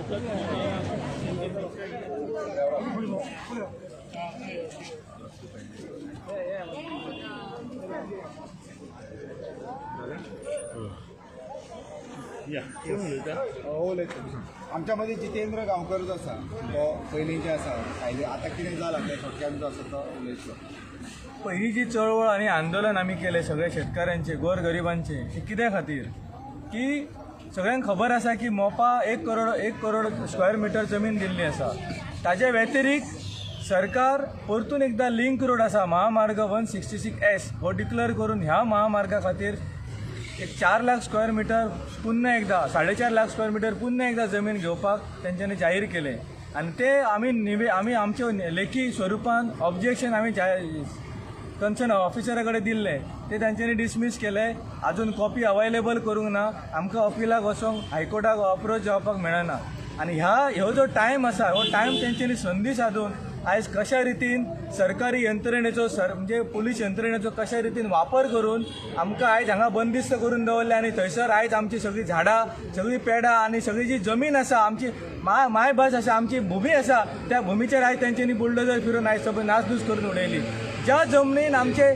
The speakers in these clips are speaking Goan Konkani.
या, कोण उलयता? आमच्या मध्ये जितेंद्र गांवकरूच आसा, तो पयलींचे आसा कायदे, आतां कितें जालां तें थोडक्यान जो आसा तो उलयतलो. पहिली जी चळवळ आनी आंदोलन आमी केलें सगळे शेतकाऱ्यांचे, गोरगरिबांचे, हे कित्या खातीर की सगळ्यांक खबर आसा की मोपा 1 करोड स्क्वेअर मिटर जमीन दिल्ली आसा. ताजे व्यतिरिक्त सरकार परतून एकदां लिंक रोड आसा, महामार्ग 166 एस हो डिक्लेअर करून ह्या महामार्गा खातीर एक 4 लाख स्क्वेअर मिटर, पुन्हा एकदा 4.5 लाख स्क्वेअर मिटर पुन्हा एकदा जमीन घेवपाक तेंच्यांनी जाहीर केलें. आनी ते आमी निवे आमी आमचे लेखी स्वरुपान ऑब्जेक्शन आमी कन्सर्न ऑफिसरा कडेन दिल्लें, ते तांच्यांनी डिसमीस केलें. अजून कॉपी अवेलेबल करूंक ना. आमकां अपिलाक वचोंक, हायकोर्टाक अप्रोच जावपाक मेळना. आनी ह्यो जो टायम आसा, हो टायम तेंच्यांनी संदी सादून आयज कशा रितीन सरकारी यंत्रणेचो, सर म्हणजे पुलीस यंत्रणेचो कशा रितीन वापर करून आमकां आयज हांगा बंदिस्त करून दवरले. आनी थंयसर आयज आमची सगळीं झाडां, सगळीं पेडां आनी सगळी जी जमीन आसा, आमची मायभास आसा, आमची भुमी आसा, त्या भुमीचेर आयज तेंच्यांनी बुलडोजर फिरून आयज सगळी नासधूस करून उडयली. ज्या जमनीन आमचे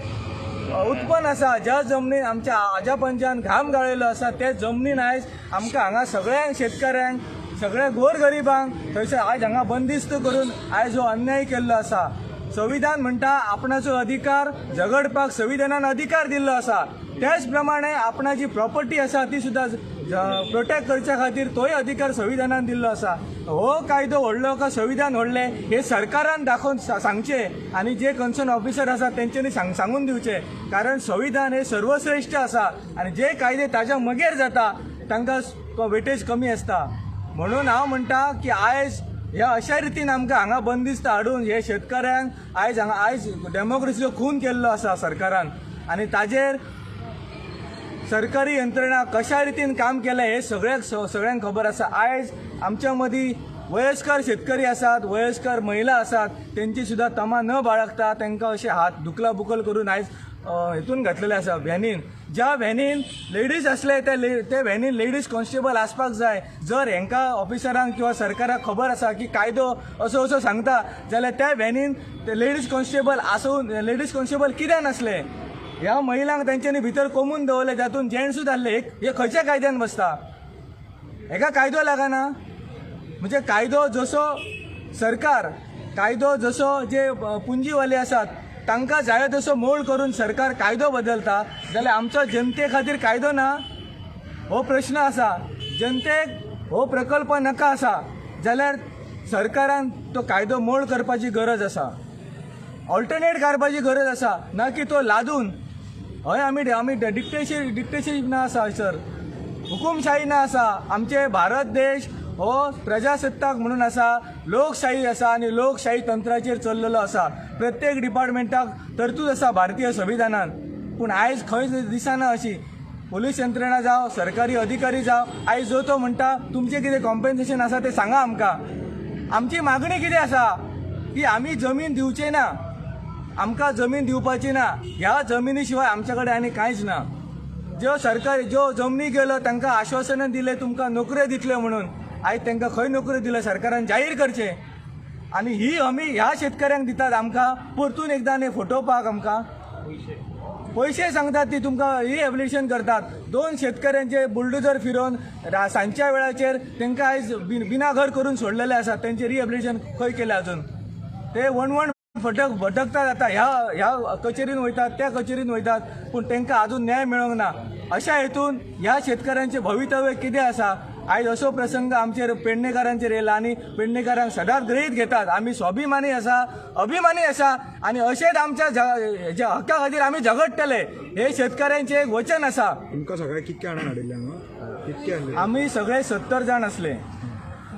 उत्पन्न आसा, ज्या जमनीन आमच्या आजा पंजान घाम गाळिल्लो आसा, त्या जमनीन आयज आमकां हांगा सगळ्यांक शेतकऱ्यांक, सगळ्या गोरगरिबांक थंयसर आयज हांगा बंदिस्त करून आयज हो अन्याय केल्लो आसा. संविधान म्हणटा, आपणाचो अधिकार झगडपाक संविधानान अधिकार दिल्लो आसा. त्याच प्रमाणे आपणाची प्रॉपर्टी आसा ती सुद्दां प्रोटेक्ट करच्या खातीर तोय अधिकार संविधानान दिल्लो आसा. हो कायदो व्हडलो काय संविधान व्हडलें हे सरकारान दाखोवन सांगचें आनी जे कन्सर्न ऑफिसर आसा तेंच्यांनी सांगून दिवचें, कारण संविधान हे सर्वश्रेश्ठ आसा आनी जे कायदे ताच्या मगेर जाता तांकां वेटेज कमी आसता. म्हणून हांव म्हणटा की आयज ह्या अशा रितीन आमकां हांगा बंदिस्त हाडून हे शेतकऱ्यांक आयज हांगा आयज डेमोक्रेसीचो खून केल्लो आसा सरकारान. आनी ताजेर सरकारी यंत्रणा कशा रितीन काम केलें हे सगळ्यांक खबर आसा. आयज आमच्या मदीं वयस्कर शेतकरी आसात, वयस्कर महिला आसात, तेंची सुद्दां तमा न बाळगता तांकां अशे हात धुकला बुकल करून आयज हेतून घातलेले आसा व्हॅनीन. ज्या व्हॅनीन लेडीज आसले, ते व्हॅनीन लेडीज कॉन्स्टेबल आसपाक जाय. जर हेंकां ऑफिसरांक किंवा सरकाराक खबर आसा की कायदो असो असो सांगता, जाल्यार त्या व्हॅनीन ते लेडीज कॉन्स्टेबल आसून, लेडीज कॉन्स्टेबल कित्याक नासले? ह्या महिलांक तेंच्यांनी भितर कोंबून दवरले, जातून जेंट्सूच आसले. एक हे खंयच्या कायद्यान बसता? हेका कायदो लागना. म्हणजे कायदो जसो सरकार, कायदो जसो जे पुंजीवाले आसात तांकां जाय तसो मोड करून सरकार कायदो बदलता, जाल्यार आमचो जनते खातीर कायदो ना, हो प्रश्न आसा. जनतेक हो प्रकल्प नाका आसा जाल्यार सरकारान तो कायदो मोड करपाची गरज आसा, ऑल्टरनेट काडपाची गरज आसा, ना की तो लादून. हय, आमी डिक्टेटरशीप ना आसा सर, हुकुमशाही ना आसा. आमचे भारत देश हो प्रजासत्ताक म्हणून आसा, लोकशाही आसा आनी लोकशाही तंत्राचेर चल्लेलो आसा. प्रत्येक डिपार्टमेंटाक तरतूद आसा भारतीय संविधानान, पूण आयज खंय दिसना अशी. पोलीस यंत्रणा जावं, सरकारी अधिकारी जावं, आयज जो तो म्हणटा, तुमचें कितें कॉम्पेन्सेशन आसा तें सांगा आमकां. आमची मागणी कितें आसा की आमी जमीन दिवचे ना, आमकां जमीन दिवपाची ना. ह्या जमिनी शिवाय आमच्या कडेन आनी कांयच ना. ज्यो सरकारी ज्यो जमनी गेलो तांकां आश्वासनां दिले, तुमकां नोकऱ्यो दितल्यो म्हणून. आयज तांकां खंय नोकऱ्यो दिल्यो, सरकारान जाहीर करचें. आनी ही हमी ह्या शेतकऱ्यांक दितात, आमकां परतून एकदां न्ही फटोवपाक. आमकां पयशे सांगतात ती तुमकां रिहेबिलिटेशन करतात. दोन शेतकऱ्यांचे बुलडोजर फिरोवन सांजच्या वेळाचेर तांकां आयज बिनाघर करून सोडलेले आसात. तेंचे रिहेबिलिटेशन खंय केलें अजून? ते वणवण भटकतात आतां, ह्या ह्या कचेरीन वयतात, त्या कचेरीन वयतात, पूण तांकां अजून न्याय मेळोंक ना. अशा हेतून ह्या शेतकऱ्यांचें भवितव्य कितें आसा? आयज असो प्रसंग आमचेर, पेडणेकारांचेर येयला आनी पेडणेकारांक सदांच गृहीत घेतात. आमी स्वाभिमानी आसा, अभिमानी आसा आनी अशेंच आमच्या हेच्या हक्का खातीर आमी झगडटले, हे शेतकऱ्यांचें एक वचन आसा. तुमकां सगळे कितके जाणां हाडिल्ले हांगा, कितके हाडले? आमी सगळे 70 जाण आसले,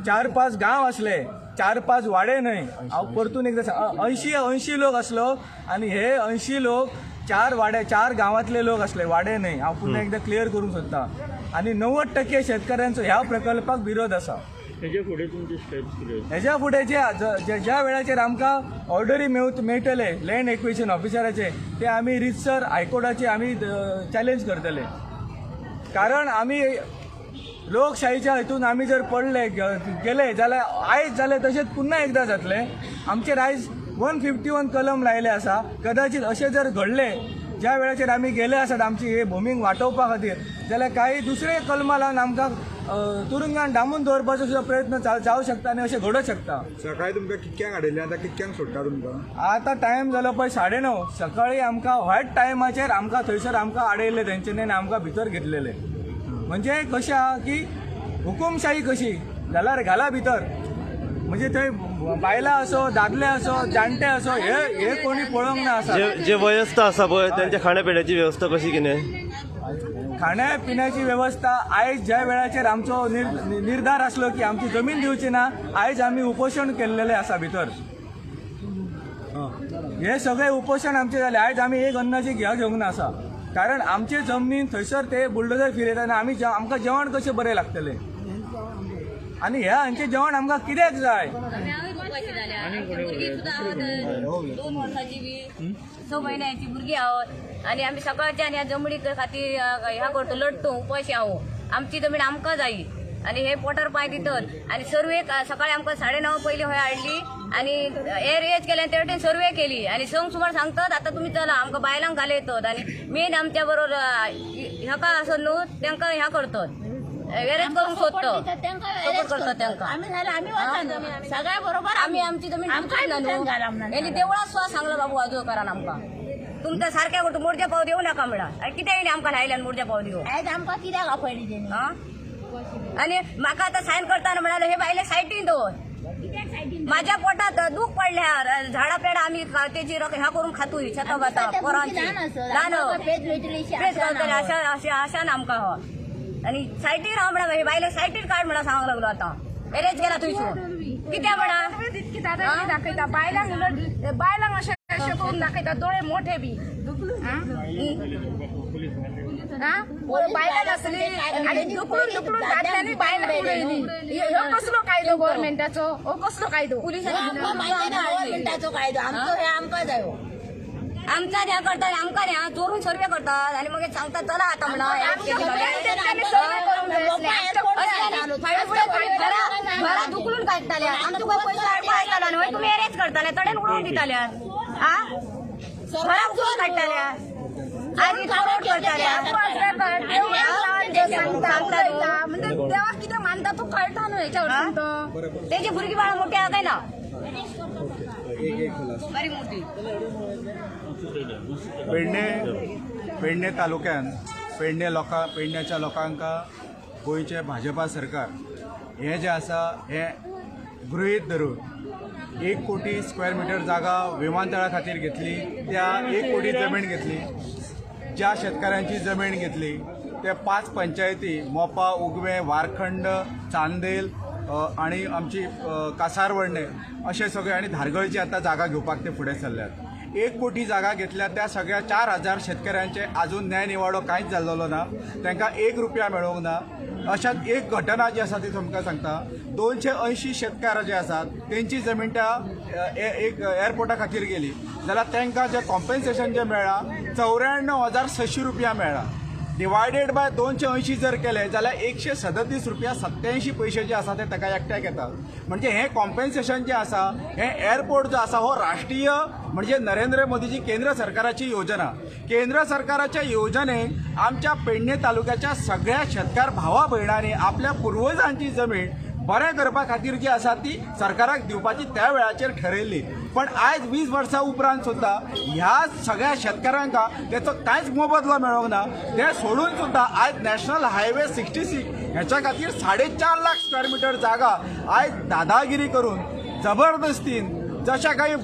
चार पांच गांव आसले, चार पांच वाडे न्हय. हांव परतून एकदां, 80 लोक आसलो आनी हे 80 लोक चार वाडे, चार गांवांतले लोक आसले, वाडे न्हय. हांव पुन्हा एकदां क्लियर करूंक सोदता. आनी 90% शेतकऱ्यांचो ह्या प्रकल्पाक विरोध आसा. हेच्या फुडें तुमचे स्टेप्स कितें? हेज्या फुडें जे ज्या वेळाचेर आमकां ऑर्डरी मेळटले लँड एक्विशन ऑफिसराचे, ते आमी रितसर हायकोर्टाचे आमी चॅलेंज करतले, कारण आमी लोकशाहीच्या हितून आमी जर पडले गेले जाल्यार आयज जालें तशेंच पुन्हा एकदां जातलें. आमचेर आयज 151 कलम लायले आसा. कदाचित अशें जर घडलें ज्या वेळाचेर आमी गेले आसात आमची हे भूमीक वाटोवपा खातीर जाल्यार काही दुसरे कलमां लावन आमकां तुरुंगान डांबून दवरपाचो सुद्दां प्रयत्न जावं शकता आनी अशें घडोवंक शकता. सकाळी तुमकां कितक्यांक हाडिल्लें, आतां कितक्यांक सोडटा तुमकां? आतां टायम जालो पळय 9:30 सकाळी. आमकां व्हायट टायमाचेर आमकां थंयसर आमकां आडयल्ले तेंच्यांनी आनी आमकां भितर घेतलेले. म्हणजे कशें आहा की हुकुमशाही कशी जाल्यार घाला भितर. म्हणजे थंय बायलां असो, दादले असो, जाणटे असो, हे हे कोणी पळोवंक ना आसा. जे जे वयस्थ आसा पळय त्यांच्या खाण्यापिण्याची व्यवस्था कशी कितें? खाण्या पिण्याची व्यवस्था आयज ज्या वेळाचेर आमचो निर्धार आसलो की आमची जमीन दिवची ना, आयज आमी उपोशण केल्लेलें आसा भितर. हे सगळे उपोशण आमचे जाले. आयज आमी एक अन्नाची घ्या घेवंक ना आसा, कारण आमचे जमनीन थंयसर ते बुलडोजर फिरयता आनी आमी आमकां जेवण कशें बरें लागतलें आनी ह्या हांचें जेवण आमकां कित्याक जाय? भुरगीं सुद्दां आहात, 2 वर्साची बी 6 महिन्याची भुरगीं आहोत आनी आमी सकाळच्यान ह्या जमनी खातीर ह्या करतो, लढतो, उपाशी आहो. आमची जमीन आमकां जायी आनी हे पोटार पांय दितात. आनी सर्वे सकाळी आमकां 9:30 पयलीं हय हाडली आनी एरेज केले आनी ते वटेन सर्वे केली आनी संग सुमार सांगतात आतां तुमी चला, आमकां बायलांक घालयतात आनी मेन आमच्या बरोबर ह्याका आसत न्हू तेंकां ह्या करतात, एरेज करूंक सोदता, सपोर्ट करतात तेंकां. आमी झालं आमी वता सगळ्या बरोबर. आम्ही आमची जमीन आमकां ना भितर घाला म्हणून. यांनी देवळात सुद्धा सांगलं बाबू वाजोकरान आमकां तुमच्या सारक्या गोट मोडजे पाव देऊ नका म्हणा. आनी कितें येयलें आमकां लायल्यान मोडजे पाव दिवं? आयज आमकां कित्याक आपयली तेणी? हा? आणि म्हाका आतां सायन करताना म्हणाले हे बायले सायटीन दवर. कित्याक सायडीन? माझ्या पोटात दूख पडल्यार झाडा पेडा आम्ही तेजी ह्या करून खातूय शेता भाता पोरांची ल्हान आसत ल्हान आमकां पेज वयतली पेज गावतले अशा अशा आशान आमकां हो. आणि सायटीर हांव म्हणा हे बायले सायटीर काड म्हणा सांगूंक लागलो. आतां एरेज गेला थंयसून कित्याक म्हणा तितकी दादागिरी दाखयता बायलांक, उलट बायलांक अशें अशें करून दाखयता, दोळे मोठे बी. बायलां आसली आनी दुखडून दुखडून दादल्यांनी बायलां उडयली. ह्यो कसलो कायदो गव्हर्मेंटाचो? हो कसलो कायदो? गव्हर्मेंटाचो कायदो आमचो हे आमकां जायो. आमचा ह्या करतात, आमकां ह्या चोरून सर्वे करतात आणि मग सांगतात चला आता म्हणा. घरा दुखलून काडटाले आमचो पयसो हाडपा येतालो न्हय, तुमी एरेज करताले, तडेन उडोवन दिताले. हा, घरा उखलून काडटाले, आज इतको करताले. सांगता म्हणजे देवाक कितें मानता तूं कळटा न्हू हेच्या वरसून तो. तेजी भुरगीं बाळां मोठी आहा काय ना? एक एक खुलासो. बरी मोठी. पेडणे पेडणे तालुक्यान पेडणे लोकां पेडण्याच्या लोकांक गोंयचें भाजपा सरकार हें जें आसा हें गृहीत धरून 1 कोटी स्क्वेअर मिटर जागा विमानतळा खातीर घेतली. त्या 1 कोटी जमीन घेतली, ज्या शेतकाऱ्यांची जमीन घेतली ते 5 पंचायती मोपा, उगवें, वारखंड, चांदेल आनी आमची कासारवर्णे अशे सगळे आनी धारगळची आतां जागा घेवपाक ते फुडें सरल्यात. 1 कोटी जागा घेतल्या त्या सगळ्या 4000 शेतकऱ्यांचे अजून न्याय निवाडो कांयच जाल्लो ना, तांकां 1 रुपया मेळोंक ना. अशात एक घटना जी आसा ती तुमकां सांगता. 280 शेतकार जे आसात तेंची जमीन त्या एक एअरपोर्टा खातीर गेली जाल्यार तांकां जें कॉम्पेन्सेशन जें मेळ्ळां 94,600 रुपया मेळ्ळां. डिवायडेड बाय 280 जर केले जाल्यार 137 रुपया 87 पयशे जे आसा ते ताका एकट्याक येता. म्हणजे हें कॉम्पेन्सेशन जें आसा हें एअरपोर्ट जो आसा हो राष्ट्रीय म्हणजे नरेंद्र मोदीजी केंद्र सरकाराची योजना. केंद्र सरकाराच्या योजनेक आमच्या पेडणे तालुक्याच्या सगळ्या शेतकार भावा भयणांनी आपल्या पुर्वजांची जमीन बरें करपा खातीर जी आसा ती सरकाराक दिवपाची त्या वेळाचेर ठरयल्ली. पण आयज 20 वर्सां उपरांत सुद्दां ह्या सगळ्या शेतकारांक तेचो कांयच मोबदलो मेळोंक ना. ते सोडून सुद्दां आयज नॅशनल हायवे 66 ह्याच्या खातीर 4.5 लाख स्क्वेअर मिटर जागा आयज दादागिरी करून जबरदस्तीन जशा काही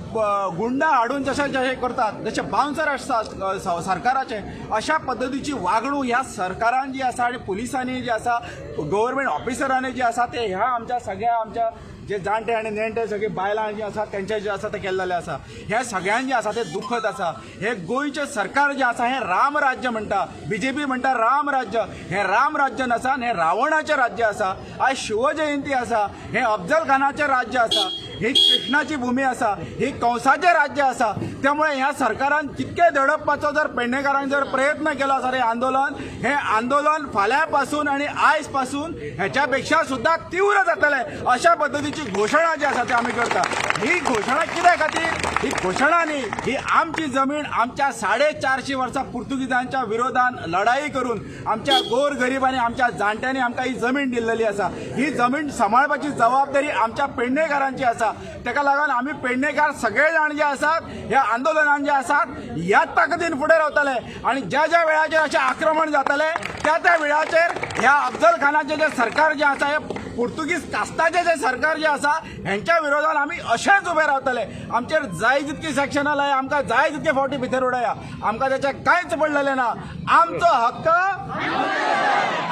गुंडा हाडून जशे जशे करतात, जशे बाउन्सर आसता सरकाराचे, अशा पद्दतीची वागणूक ह्या सरकारान जी आसा आनी पुलिसांनी जी आसा, गव्हर्मेंट ऑफिसरांनी जी आसा ते ह्या आमच्या सगळ्या आमच्या जे जाणटे आनी नेणटे सगळे बायलां जी आसा तेंचे जे आसा ते केल्लेले आसा. ह्या सगळ्यांक जे आसा ते दुखत आसा. हे गोंयचें सरकार जें आसा हें राम राज्य म्हणटा, बीजेपी म्हणटा राम राज्य. हें राम राज्य नासा, हें रावणाचें राज्य आसा. आयज शिवजयंती आसा, हें अफजल खानाचें राज्य आसा, ही कृष्णाची भूमी आसा, ही कंसाचें राज्य आसा. त्यामुळे ह्या सरकारान जितके दडपपाचो जर पेडणेकारांक जर प्रयत्न केलो आसा हे आंदोलन, हे आंदोलन फाल्यां पासून आनी आयज पासून ह्याच्या पेक्षा सुद्दां तीव्र जातलें अशा पद्दतीची घोशणा जी आसा ती आमी करता. ही घोशणा कित्या खातीर? ही घोशणा न्ही, ही आमची जमीन आमच्या 450 वर्सां पुर्तुगीजांच्या विरोधान लढाई करून आमच्या गोर गरीब आनी आमच्या जाणट्यांनी आमकां ही जमीन दिल्लेली आसा. ही जमीन सांबाळपाची जबाबदारी आमच्या पेडणेकारांची आसा. ताका लागून आमी पेडणेकार सगळे जाण जे आसात ह्या आंदोलनान जे आसात ह्या ताकदीन फुडें रावतले आनी ज्या ज्या वेळाचेर अशें आक्रमण जातलें त्या त्या वेळाचेर ह्या अफजल खानाचें जें सरकार जें आसा, हे पुर्तुगीज कास्ताचें जें सरकार जें आसा, हेंच्या विरोधान आमी अशेंच उबे रावतले. आमचेर जाय तितकी सेक्शनां लाया, आमकां जाय तितके फावटी भितर उडया, आमकां तेचें कांयच पडलेलें ना. आमचो हक्क,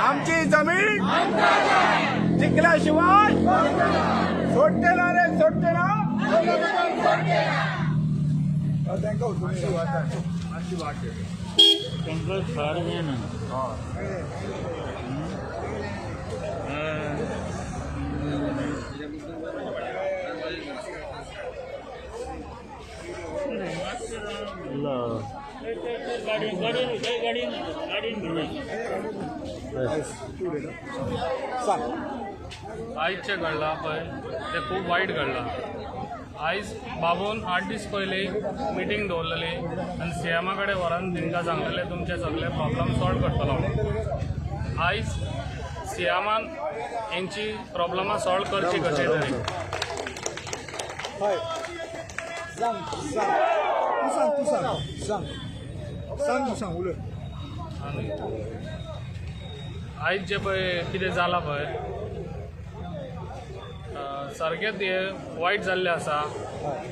आमची जमीन जिखल्या शिवाय सोडते ना रे, सोडते ना. तांकां सार जायना. गाडी गाडी गाडी गाडी आयज जें घडलां पळय तें खूब वायट घडलां. आयज बाबून 8 दीस पयलीं मिटींग दवरलेली आनी सी एमा कडेन व्हरून तांकां सांगलेलें तुमचे सगळे प्रॉब्लम सॉल्व करतलो म्हणून. आयज सी एमान हेंची प्रॉब्लमां सॉल्व करची कशें तरी. सांग सांग तूं सांग, तूं सांग, सांग सांग, तूं सांग, उलय. आनी आयज जें पळय कितें जालां पळय सारकेंच हें वायट जाल्लें आसा.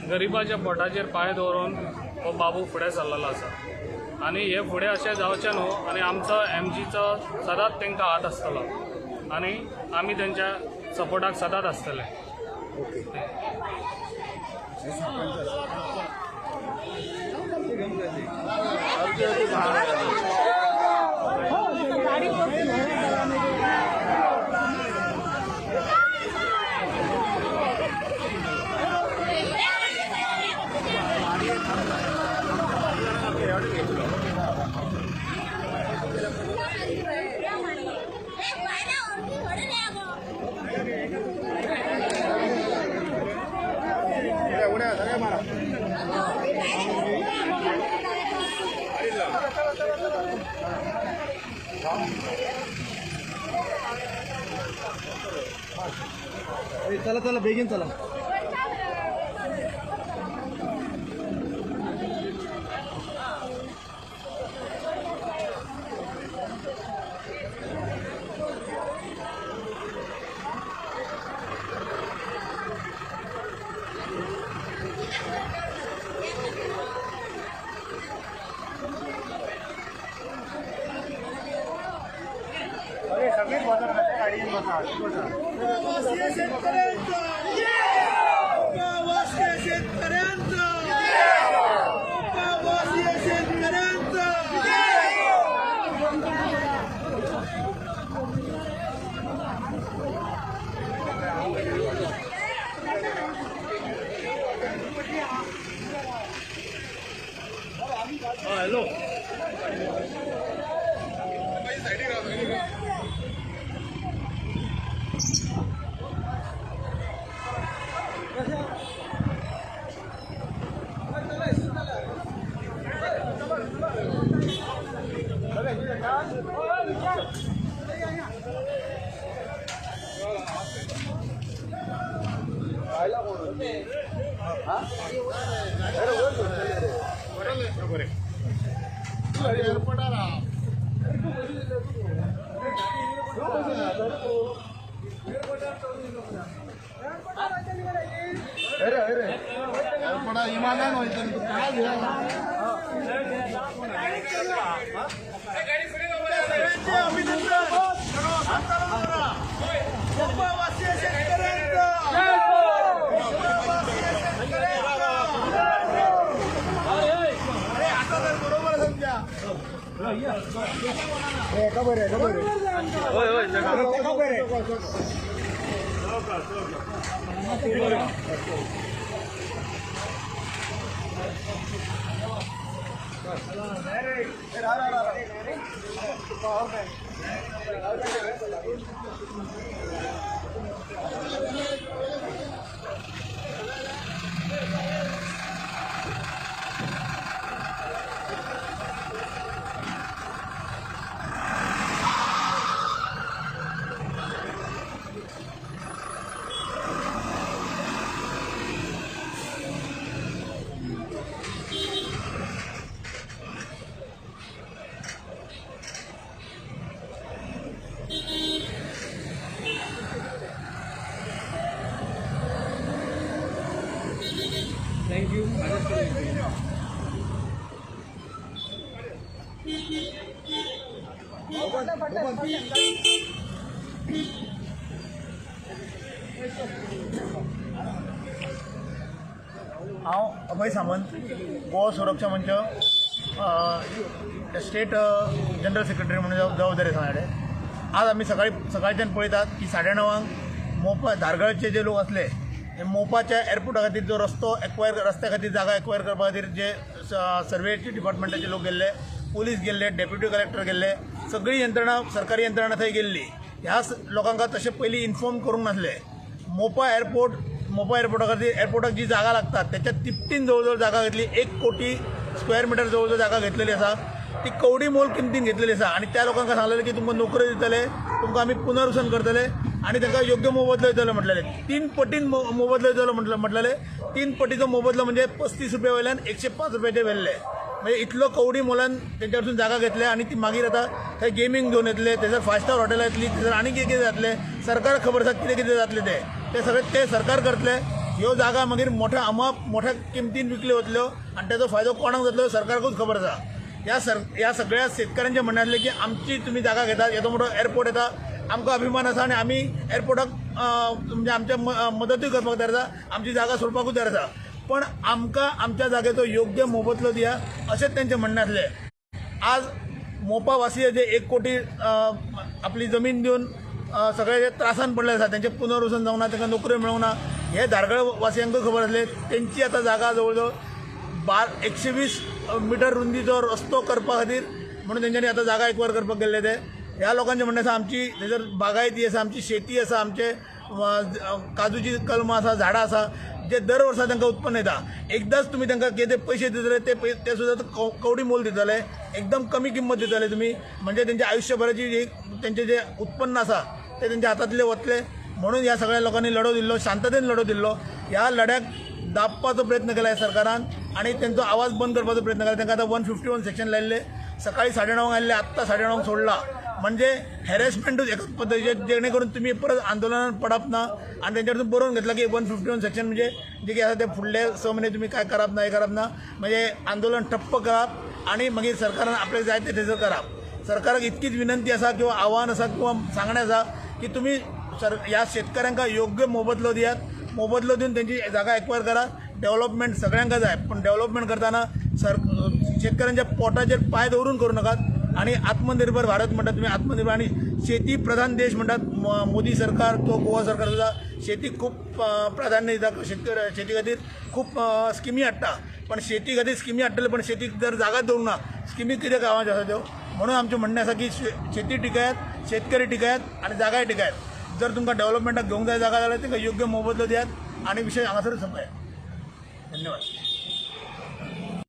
गरिबाच्या पोटाचेर पांय दवरून हो बाबू फुडें सरलेलो आसा आनी हे फुडें अशें जावचें न्हू आनी आमचो एमजीचो सदांच तांकां हात आसतलो आनी आमी तेंच्या सपोर्टाक सदांच आसतले. ओके. चला चला बेगीन चला. खबर आहे, खबर आहे, खबर आहे. Thank you. हांव Abhay Samant, Goa Suraksha Manch state general secretary म्हणून जबाबदारी आसा माझ्याकडे. आज आमी सकाळी सकाळच्यान पळयतात की 9:30 मोपा धारगळचे जे लोक आसले ते मोपाच्या एअरपोर्टा खातीर जो रस्तो एक्वायर रस्त्या खातीर जागा एक्वायर करपा खातीर जे सर्वेचे डिपार्टमेंटाचे लोक गेल्ले, पुलीस गेल्ले, डेप्युटी कलेक्टर गेल्ले, सगळी यंत्रणा सरकारी यंत्रणा थंय गेल्ली. ह्या लोकांक तशें पयलीं इन्फॉर्म करूंक नासलें. मोपा एअरपोर्टा खातीर एअरपोर्टाक जी जागा लागता त्याच्या तिपटीन जवळ जवळ जागा घेतली, 1 कोटी स्क्वेअर मिटर जवळ जवळ जागा घेतलेली आसा. ती कवडी मोल किमतीन घेतलेली आसा आनी त्या लोकांक सांगलेलें की तुमकां नोकऱ्यो दितले, तुमकां आमी पुनर्वसन करतले आनी तांकां योग्य मोबदलो दितले म्हटलेलें. 3 पटीन मोबदलो दितलो म्हटलेलें. 3 पटीचो मोबदलो म्हणजे 35 रुपया वयल्यान 105 रुपयाचे व्हेल्ले. म्हणजे इतलो कवडी मोलान तेंच्या कडसून जागा घेतल्या आनी ती मागीर आतां थंय गेमींग झोन येतले, थंयसर 5 स्टार हॉटेलां येतली, थंयसर आनी कितें कितें जातलें, सरकाराक खबर आसा कितें कितें जातलें तें ते सगळें ते सरकार करतले. ह्यो जागा मागीर मोठ्या अमाप मोठ्या किमतीन विकल्यो वतल्यो आनी ताचो फायदो कोणाक जातलो सरकाराकूच खबर आसा. ह्या सगळ्या शेतकऱ्यांचें म्हणणें आसलें की आमची तुमी जागा घेतात, येदो मोठो एअरपोर्ट येता, आमकां अभिमान आसा आनी आमी एअरपोर्टाक म्हणजे आमच्या मदतूय करपाक तयार आसा, आमची जागा सोडपाकूय तयार आसा, पण आमकां आमच्या जागेचो योग्य मोबदलो दिया अशेंच तेंचें म्हणणें आसलें. आज मोपा वासीय जे 1 कोटी आपली जमीन दिवन सगळे जे त्रासान पडले आसा, तेंचें पुनर्वसन जावंक ना, तांकां नोकऱ्यो मेळूंक ना, हे धारगळ वासियांकूय खबर आसलें. तेंची आतां जागा जवळ जवळ 120 मिटर रुंदीचो रस्तो करपा खातीर म्हणून तेंच्यांनी आतां जागा एकवार करपाक गेल्ले ते. ह्या लोकांचें म्हणणें आसा आमची थंयसर बागायती आसा, आमची शेती आसा, आमचे काजूची कलमां आसा, झाडां आसा, जे दर वर्सा तांकां उत्पन्न येता. एकदांच तुमी तांकां कितें पयशे दितले ते सुद्दां कवडी मोल दितले, एकदम कमी किंमत दितले तुमी, म्हणजे तेंच्या आयुश्यभराची तेंचें जें उत्पन्न आसा ते तेंच्या हातांतलें वतलें. म्हणून ह्या सगळ्या लोकांनी लढो दिल्लो, शांततेन लढो दिल्लो. ह्या लढ्याक दाबपाचो प्रयत्न केला ह्या सरकारान आनी तेंचो आवाज बंद करपाचो प्रयत्न केला. तांकां आतां 151 सेक्शन लायिल्लें, सकाळी 9:30 आयिल्ले, आत्तां 9:30 सोडला. म्हणजे हॅरेसमेंटूच एकाच पद्दतीचें, जेणे करून तुमी परत आंदोलनात पडप ना. आनी तेंच्या कडसून बरोवन घेतलां की 151 सेक्शन म्हणजे जे कितें आसा ते फुडले 6 म्हयने तुमी कांय करप ना, हें करप ना, म्हणजे आंदोलन ठप्प करप आनी मागीर सरकारान आपल्याक जाय तें थंयसर करप. सरकाराक इतकीच विनंती आसा किंवा आव्हान आसा किंवा सांगणें आसा की तुमी ह्या शेतकऱ्यांक योग्य मोबदलो दियात, मोबदलो दिवन तेंची जागा एक्वायर करात. डेव्हलपमेंट सगळ्यांक जाय, पण डेव्हलपमेंट करतना शेतकऱ्यांच्या पोटाचेर पांय दवरून करूं नाकात. आनी आत्मनिर्भर भारत म्हणटात तुमी, आत्मनिर्भर आनी शेती प्रधान देश म्हणटात. मोदी सरकार तो गोवा सरकार सुद्दां शेतीक खूब प्राधान्य दिता, शेती खातीर खूब स्किमी हाडटा, पण शेती खातीर स्किमी हाडटले पण शेतीक जर जागा दवरूंक ना, स्किमी कितें कामाच्यो आसा त्यो. म्हणून आमचें म्हणणें आसा की शेती टिकयात, शेतकरी टिकयात आनी जागाय टिकयात. जर तुमकां डेव्हलपमेंटाक घेवंक जाय जागा जाल्यार तांकां योग्य मोबदलो दियात आनी विशय हांगासरूच सोंपयात. धन्यवाद.